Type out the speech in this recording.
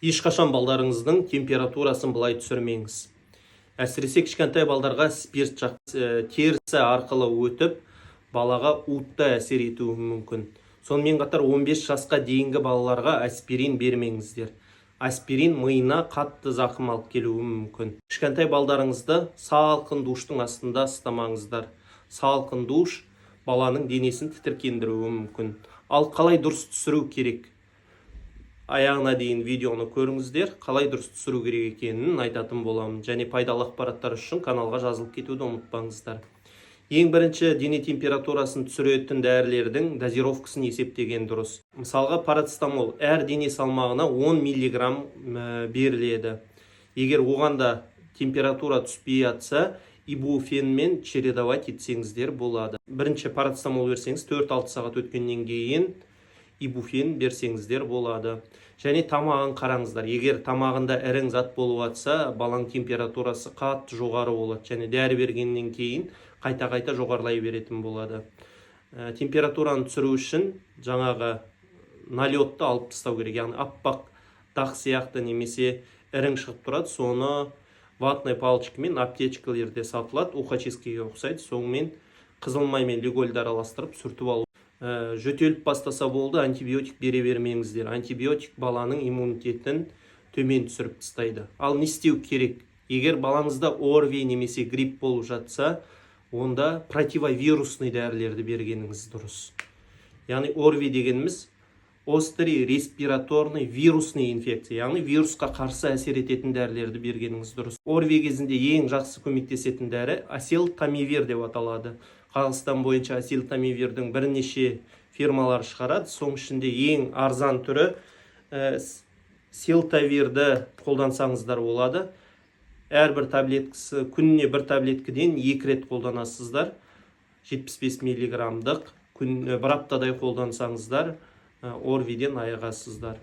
Ешқашан балдарыңыздың температурасын былай түсірмеңіз. Әсіресе кішкентай балдарға спирт терісі арқылы өтіп, балаға уытты әсер етуі мүмкін. Сонымен қатар 15 жасқа дейінгі балаларға аспирин бермеңіздер. Аспирин миына қатты зақым алып келуі мүмкін. Кішкентай балдарыңызды салқын душтың астында ұстамаңыздар. Салқын душ баланың денесін тітіркендіруі мүмкін. Ал қалай дұрыс түсіру керек? Аяғына дейін видеоны көріңіздер, қалай дұрыс түсіру керек екенін айтатын боламын. Және пайдалы ақпараттар үшін каналға жазылып кетуді ұмытпаңыздар. Ең бірінші дене температурасын түсіретін дәрілердің дозировкасын есептеген дұрыс. Мысалға, парацетамол әр дене салмағына 10 миллиграмм беріледі. Егер оған да температура түспей жатса, ибуфенмен чередовать етсеңіздер болады. Бірінші парацетамол берсеңіз, 4-6 сағат өткеннен кейін ибуфен берсеңіздер болады. Және тамағын қараңыздар. Егер тамағында ірің зат болып жатса, баланың температурасы қатты жоғары болады және дәрі бергеннен кейін қайта-қайта жоғарылай беретін болады. Температураны түсіру үшін жаңағы налетті алып тастау керек, яғни аппақ дақ сияқты немесе ірің шығып тұрады, соны ватный палочкамен, аптечкалерде сатылады, ухочисткаге ұқсайды, сонымен қызыл май мен люгольді араластырып сүртіп алу. Жөтеліп бастаса болды, антибиотик бере бермеңіздер. Антибиотик баланың иммунитетін төмен түсіріп тастайды. Ал не істеу керек? Егер балаңызда ОРВИ немесе грипп болып жатса, онда противовирусный дәрілерді бергеніңіз дұрыс. Яғни ОРВИ дегеніміз острый респираторный вирусный инфекция, яғни вирусқа қарсы әсер ететін дәрілерді бергеніңіз дұрыс. ОРВИ кезінде ең жақсы көмектесетін дәрі оселтамивир деп аталады. Қазақстан бойынша оселтамивирдің бірнеше фирмалары шығарады. Соның ішінде ең арзан түрі селтавирді қолдансаңыздар болады. Әрбір таблеткасы күніне бір таблеткіден екі рет қолданасыздар. 75 миллиграммдық күн, бір аптадай қолдансаңыздар, ОРВИден айығасыздар.